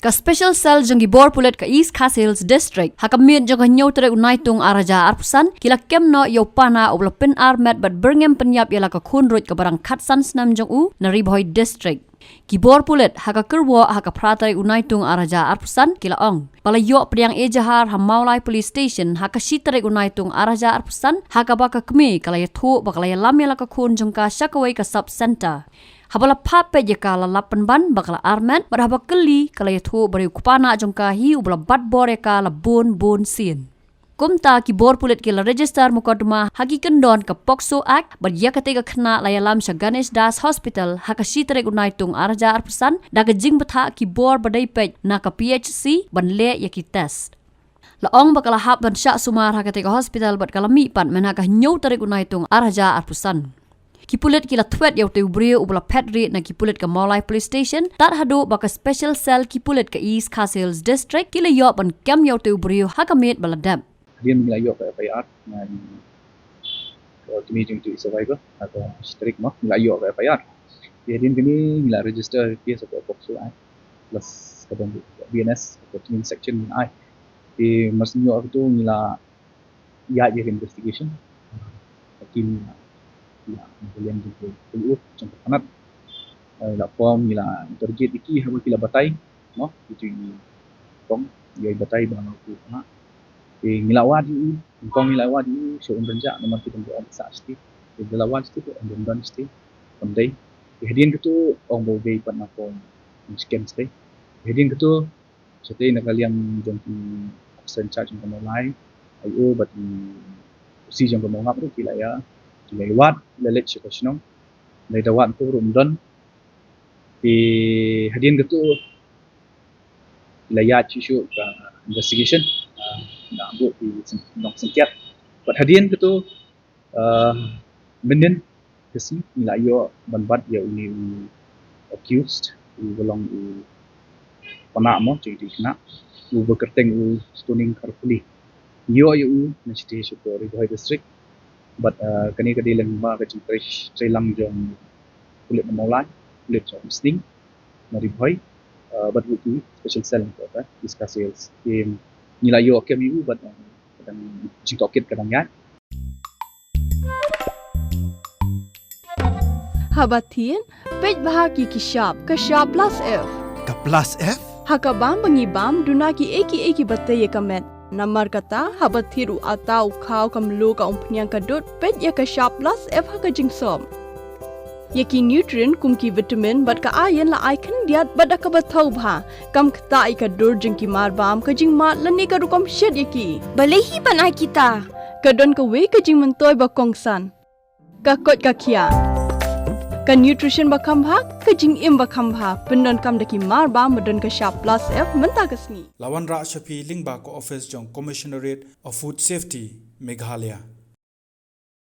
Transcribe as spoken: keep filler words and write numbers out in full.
Ka Special Cell jong ki bor pulit ka East Khasi Hills District, ha ka miet jong ka hynñiew tarik u Naitung ar hajar arphew san, ki la kem noh ïa u Pana uba la pyn-ar met bad byrngem pynïap ïa la ka khun ruit kaba dang khatsan snem jong u na Ri Bhoi District. Ki bor pulit ha ka kyrwoh ha ka phra tarik u Naitung ar hajar arphew san ki la ong ba la ïoh pdiang ejahar ha Mawlai Police Station ha ka shi tarik u Naitung ar hajar arphew san, ha kaba ka kmie ka la ïathuh ba ka la ïalam ïa la ka khun jong ka sha kawei ka sub center. Haba la phah peit ïa ka, la lap pynban ba ka la armet, bad haba kylli ka la ïathuh ba dei u kpa nah jong ka hi uba la bat bor ïa ka la bun bun sien. Kumta ki bor pulit ki la register mukotduma ha ki kyndon ka POCSO Act, bad ïa katei ka khynnah la ïalam sha Ganesh Das Hospital ha ka shi tarik u Naitung ar hajar arphew san da ka jingbthah ki bor ba dei peit na ka P H C ban leh ïa ki test. La ong ba ka la hap ban shah sumar ha katei ka hospital bad ka la mih pat mynha ka hynñiew tarik u Naitung ar hajar arphew san. Ki pulit ki la thwet ïa utei u briew uba la phet rieh na ki pulit ka Mawlai Police Station, tad haduh ba ka Special Cell ki pulit ka East Khasi Hills District ki la ïoh ban kem ïa utei u briew ha ka miet ba la dep. Hadien ngi la ïoh ka F I R na, uh, kmie jong utei u survivor, ha ka shi tarik mo, ngi la ïoh ka F I R. Te hadien kane ngi la register case ha ka POCSO Act, plus ka bang B N S, ka fourteen section ngi la ai. Te mar shu ïoh katu ngi la ïaid ïa ka investigation. Ka team ngi la, ngi la, ngi la, ngi la, ngi la, ngi la form, ngi la interrogate ïa ki haba ki la batai, no, ki ju ïa kong, ïa batai ba nga u khynnah. Te ngi la wad ïa u, kong ngi la wad ïa u sha Umrynjah namar ki dang ong sah shatei. Te ngi la wad shatei, te Umrynjah shatei, Umrynjah. Te hadien katu ong ba u dei pat na ka, um, scam shatei. Te hadien katu shatei na ka liang jong ki officer in charge jong ka Mawlai, I O bad i O C jong ka Mawngap ruh ki la ïa, ki la ïa wad, ki la leit sha ka shnong. Leit da wad tu ruh ym don. Te hadien katu ki la ïa shu shu ka investigation, ah, na buh ki seng-, nong sengket. Bad hadien katu, ah, mynnin ka sngi ngi la ïoh ban bat ïa une u accused, uba long u khynnah mo, jong utei u khynnah, uba kyrteng u Stoning Kharpuli. Ngi ïoh ïa u na shatei sha ka Ri Bhoi District. Bad, ah, kane ka dei lyngba ka jingtrei, trei lang jong pulit na Mawlai, pulit jong Umsning na Ri Bhoi, ah, bad u Special Cell ka East Khasi Hills. Te ngi la ïoh kem ïa u bad, ah, ka dang jingtohkit ka dang ïaid. Haba thied, peit bha ïa ki shap, ka shap plus F. Ka plus F? Ha ka bam ba ngi bam, duna kiei kiei kiba tei ïa ka met. Namar kata, haba thied u atta, u khaw, ka mluh, ka umphniang, ka dud, peit ïa ka shap plus F ha ka jingsop. Ïa ki nutrient kum ki vitamin bad ka iron la ai khyndiat bad da kaba thew bha. Kam ktah ïa ka dur jong ki marbam, ka jingmad lane ka rukom shet ïa ki. Balei hi ban ai kita? Ka don kawei ka jingmyntoi ba kongsan. Ka koit ka khiah. Ka nutrition ba kham bha, ka jingim ba kham bha. Pyndonkam da ki marbam ba don ka shap plus F mynta ka sngi. La wanrah sha phi lyngba ka office jong Commissionerate of Food Safety, Meghalaya.